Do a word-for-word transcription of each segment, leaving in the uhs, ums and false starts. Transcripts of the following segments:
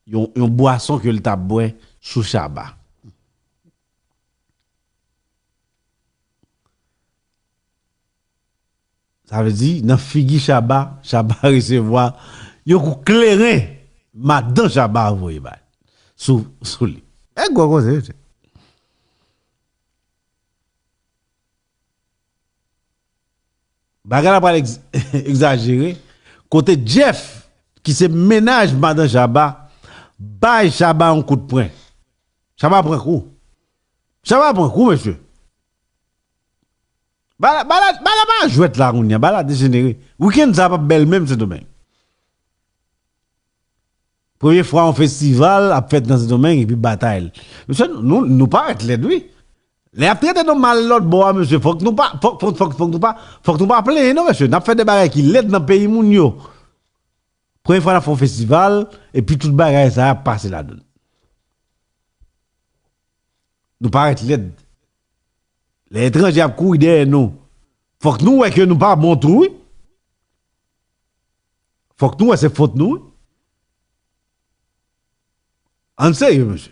yon, yon bwason ke l t ap bwè sou Shabba. Sa vle di, nan figi Shabba, Shabba resevwa yon kou kleren madan Shabba voye bay sou, sou li. E gwo koze, mesye. Bagay la pral egz-, egzajere. Kote Jeff, ki se mennaj madan Shabba, bay Shabba yon kout pwen. Shabba pran kou. Shabba pran kou, mesye. Bagay la, bagay la, bagay la pa jwèt la kounye a, bagay la dejenere. Wikenn sa p ap bèl menm Sendomeng. Premye fwa yon festival ap fèt nan Sendomeng epi batay. Mesye, nou, nou parèt lèd, wi. Lè y ap trete nou mal lòt bò a, mesye, fòk nou pa, fòk, fòk, fòk, fòk nou pa, fòk nou pa plenyen, non, mesye. N ap fè de bagay ki lèd nan peyi moun yo. Premye fwa n ap fè yon festival, epi tout bagay sa ap pase ladan l. Nou parèt lèd. Lè etranje ap kouri dèyè nou, fòk nou wè ke nou pa bon tou, wi. Fòk nou wè se fòt nou, wi. Ann serye, mesye.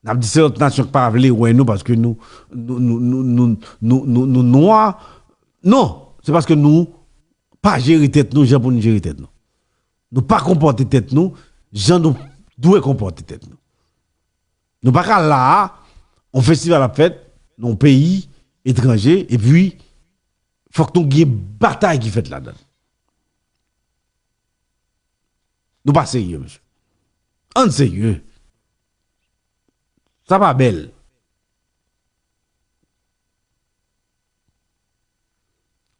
N ap di se lòt nasyon k pa vle wè nou paske nou, nou, nou nwa. Non, se paske nou pa jere tèt nou jan pou nou jere tèt nou. Nou pa konpòte tèt nou jan nou dwe konpòte tèt nou. Nou pa ka la a, yon festival ap fèt nan yon peyi etranje, epi fòk nou gen batay ki fèt ladan l. Nou pa serye, mesye. Ann serye. Sa pa bèl.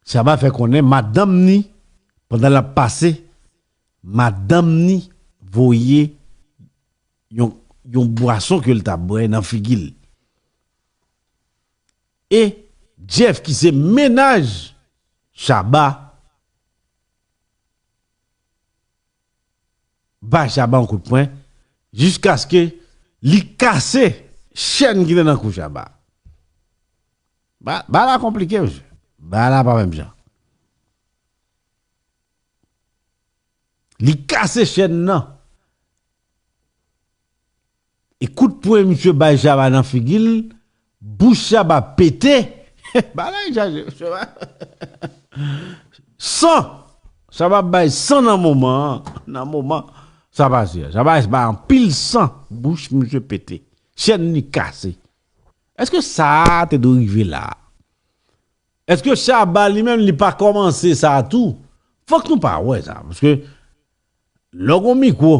Shabba fè konnen madanm ni, pandan l ap pase, madanm ni voye yon, yon bwason ke l t ap bwè nan figi l. E Jeff, ki se mennaj Shabba, bay Shabba yon kout pwen, jiskaske li kase chèn ki te nan kou Shabba. Ba, ba la konplike, mesye. Ba la pa menm jan. Li kase chèn nan. E kout pwen misye bay Shabba nan figi l, bouch Shabba pete. Bagay chaje, mesye. San! Shabba bay san nan moman an. Nan moman sa pase a. Shabba bay anpil san. Bouch misye pete. Chèn li kase. Èske sa te dwe rive la? Èske Shabba li menm li pa kòmanse sa tou? Fòk nou pa wè sa, paske lè w gon mikwo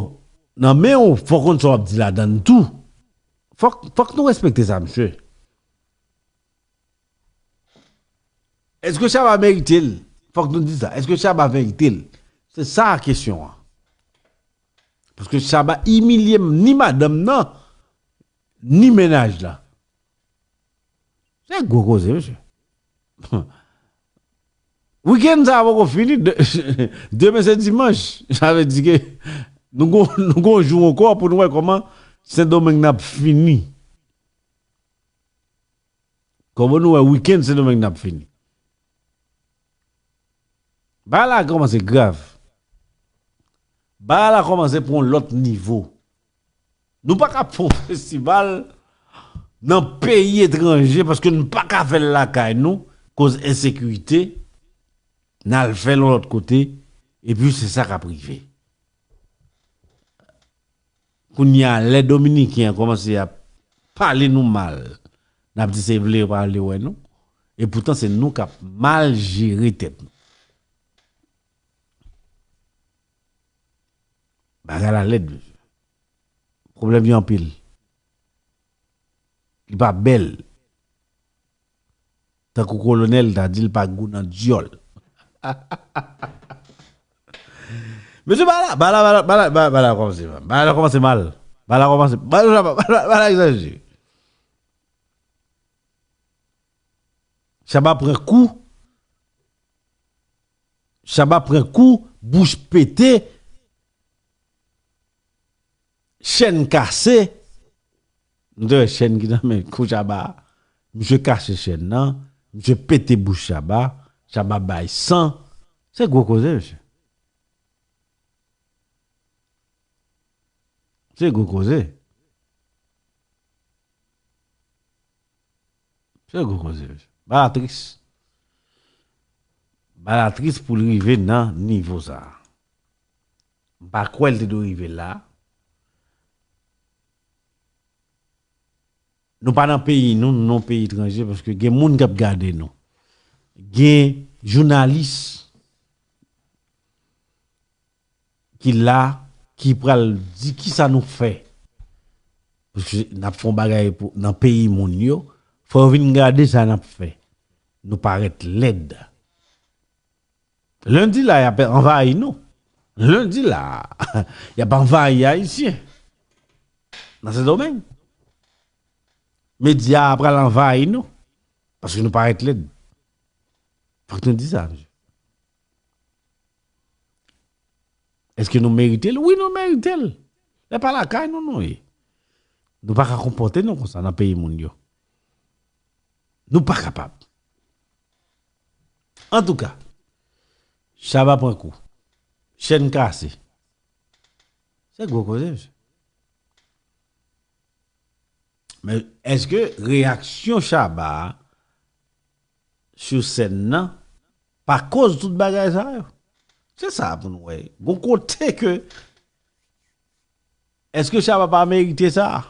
nan men w, fò w konn sa w ap di ladan l tou. Fòk, fòk nou respekte sa, mesye. Èske Shabba merite l? Fòk nou di sa. Èske Shabba merite l? Se sa kesyon an. Paske Shabba imilye m, ni madanm nan, ni mennaj la. Se gwo koze, mesye. Wikenn sa a poko fini. De-, demen se dimanch. Sa vle di ke nou gon, nou gon jou ankò pou nou wè kòman Sendomeng nan ap fini. Kòman nou wè wikenn Sendomeng nan ap fini. Bagay la kòmanse grav. Bagay la kòmanse pran yon lòt nivo. Nou pa ka ap fè yon festival nan peyi etranje paske nou pa ka fè l lakay nou, koz ensekirite, n al fè l yon lòt kote, epi se sa k ap rive. Kounye a, lè Dominiken an kòmanse ap pale nou mal, n ap di se vle yo pa vle wè nou, epoutan se nou k ap mal jere tèt nou. Bagay la lèd, mesye. Pwoblèm yo anpil. Li pa bèl. Tankou kolonèl ta di l pa gou nan dyòl. Mesye, bagay la, bagay la, bagay la, bagay la, bagay la kòmanse, bagay la kòmanse mal. Bagay la kòmanse, bagay la, bagay la, bagay la egzajere. Shabba pran kou. Shabba pran kou, bouch pete, chèn kase. Nou te wè chèn ki nan men kou Shabba a. Misye kase chèn nan, misye pete bouch Shabba, Shabba bay san. Se gwo koze, mesye. Se gwo koze. Se gwo koze, mesye. Bagay la tris. Bagay la tris pou l rive nan nivo sa a. M pa kwè l te dwe rive la. Nou pa nan peyi nou, nou nan peyi etranje, paske gen moun k ap gade nou. Gen jounalis ki la, ki pral di kisa nou fè. Paske n ap fè yon bagay pou, nan peyi moun yo, fò yo vin gade sa n ap fè. Nou parèt lèd. Lendi la, y ap anvayi nou. Lendi la, y ap anvayi Ayisyen. Nan Sendomeng. Medya a pral anvayi nou. Paske nou parèt lèd. Fòk nou di sa, mesye. Èske nou merite l? Wi, nou merite l. Lè pa lakay nou, nou ye. Nou pa ka konpòte nou konsa nan peyi moun yo. Nou pa kapab. Antouka, Shabba pran kou. Chèn kase. Se gwo koze, mesye. Men èske reyaksyon Shabba a sou sèn nan pa koz tout bagay sa yo? Se sa pou nou wè. Gon kote ke, èske Shabba pa merite sa?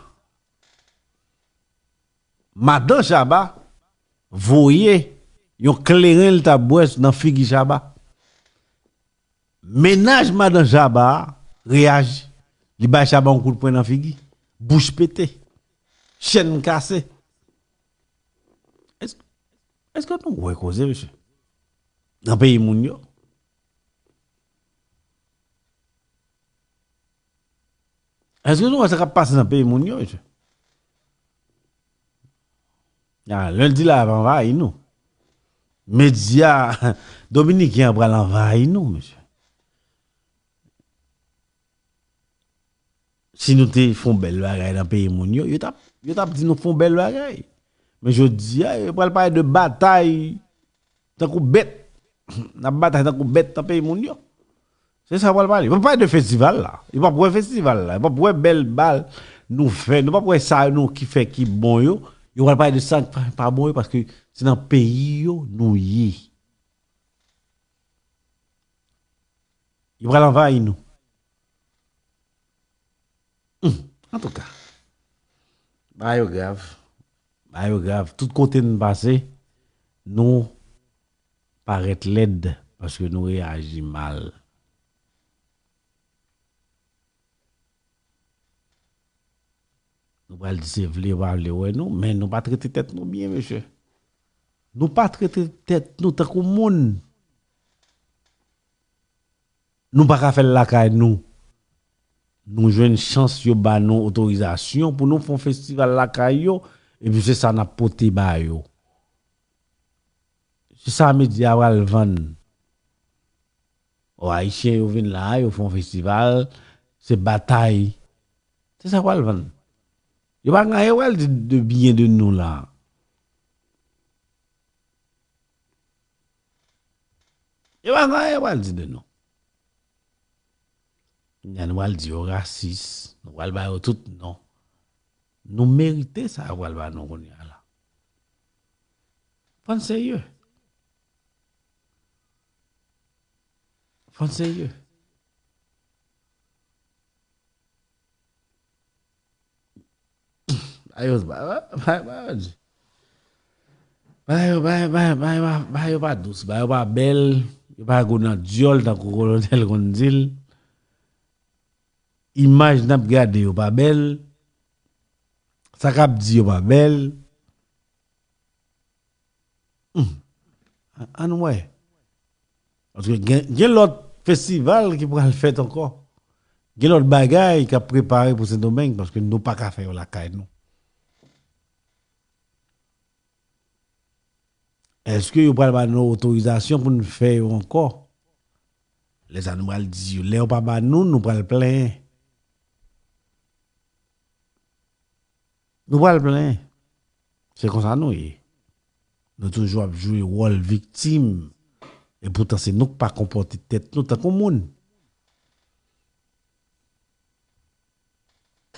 Madan Shabba voye yon kleren l t ap bwè nan figi Shabba. Mennaj madan Shabba a reyaji. Li bay Shabba yon kout pwen nan figi. Bouch pete. Chèn kase. Èske, èske nou wè koze, mesye? Nan peyi moun yo? Èske nou wè sa k ap pase nan peyi moun yo, mesye? A, lendi la ap anvayi nou. Medya dominiken an pral anvayi nou, mesye. Si nou te fè yon bèl bagay nan peyi moun yo, yo t ap, yo t ap di nou fè yon bèl bagay. Men jodi a, yo pral pale de batay tankou bèt. N ap batay tankou bèt nan peyi moun yo. Se sa yo pral pale. Yo pral pale de festival la. Yo p ap wè festival la. Yo p ap wè bèl bal nou fè. Yo p ap wè sa nou ki fè ki bon yo. Yo pral pale de sa ki pa, pa bon yo paske se nan peyi yo nou ye. Yo pral anvayi nou. Hmm, antouka, bagay yo grav. Bagay yo grav. Tout kote n pase, nou parèt lèd paske nou reyaji mal. Nou pral di se vle yo pa vle wè nou, men nou pa trete tèt nou byen, mesye. Nou pa trete tèt nou tankou moun. Nou pa ka fè l lakay nou. Nou jwenn chans yo ba nou otorizasyon pou nou fè yon festival lakay yo, epi se sa n ap pote ba yo. Se sa medya pral vann. O, Ayisyen yo vin la, yo fè yon festival, se batay. Se sa pral vann. Yo pa gen anyen yo pral di de byen de nou la. Yo pa gen anyen yo pral di de nou. Kounye a nou pral di yo rasis, nou pral ba yo tout non. Nou merite sa yo pral ba nou kounye a la. Fò n serye. Fò n serye. Ba yo, ba, ba, ba, ba yo di. Ba yo, ba, ba, ba, ba, ba yo pa dous, ba yo pa bèl, yo pa gwo nan dyòl tankou Kolonèl konn di l. Imaj n ap gade yo pa bèl. Sa k ap di yo pa bèl. Hmm. Ann wè. Paske gen, gen lòt festival ki pral fèt ankò. Gen lòt bagay k ap prepare pou Sendomeng, paske nou pa ka fè yo lakay nou. Èske yo pral ba nou otorizasyon pou n fè yo ankò? Lè sa nou pral di yo. Lè yo pa ba nou, nou pral plenyen. Nou pral plenyen. Se konsa nou ye. Nou toujou ap jwe wòl viktim. Epoutan se nou k pa konpòte tèt nou tankou moun.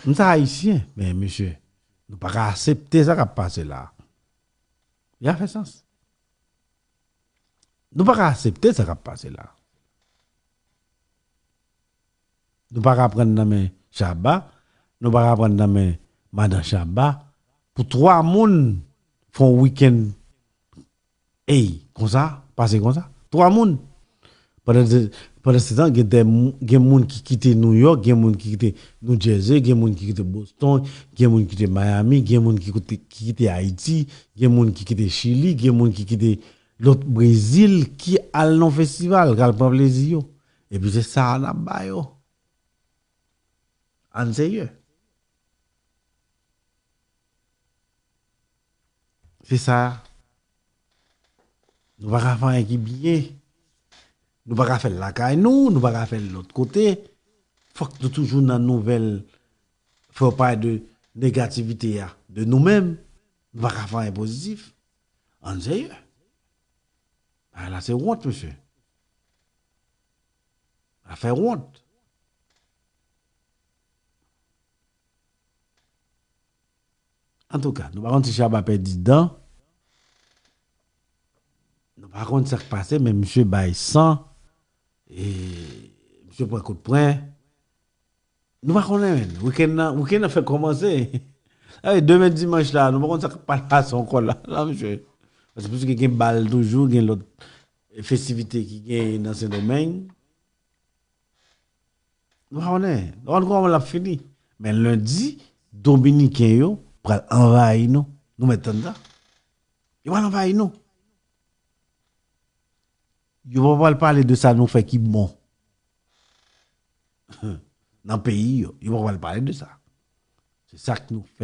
M se ayisyen, men mesye, nou pa ka aksepte sa k ap pase la. Li a fè sans. Nou pa ka aksepte sa k ap pase la. Nou pa ka pran nan men Shabba, nou pa ka pran nan men madan Shabba. Pou twa moun fè yon wikenn, ey, konsa, pase konsa. Twa moun. Pandan, pandan se tan, gen de, gen moun ki kite New York, gen moun ki kite New Jersey, gen moun ki kite Boston, gen moun ki kite Miami, gen moun ki kite, ki kite Ayiti, gen moun ki kite Chili, gen moun ki kite lòt Brezil, ki al nan festival, k al pran plezi yo. Epi se sa a n ap ba yo. Ann serye. Se sa. Nou pa ka fè anyen ki byen. Nou pa ka fè l lakay nou, nou pa ka fè l lòt kote. Fòk nou toujou nan nouvèl, fè w pale de negativite a, de nou menm. Nou pa ka fè anyen pozitif. Ann serye. Bagay la se wont, mesye. Sa fè wont. Antouka, nou pa konn si Shabba pèdi dan. Nou pa konn sa k pase, men misye bay san. E misye pran kout pwen. Nou pa konnen, menn. Wikenn nan, wikenn nan fèk kòmanse. Ay, demen dimanch la, nou pa konn sa k ap pase ankò la, la, mesye. Paske plis gen, gen bal toujou, gen lòt festivite ki genyen nan Sendomeng. Nou pa konnen. Nou pa konn kòman l ap fini. Men lendi, Dominiken yo pral anvayi nou. Nou mèt tann sa. Yo pral anvayi nou. Yo pa pral pale de sa nou fè ki bon nan peyi yo. Yo pa pral pale de sa. Se sa k nou fè.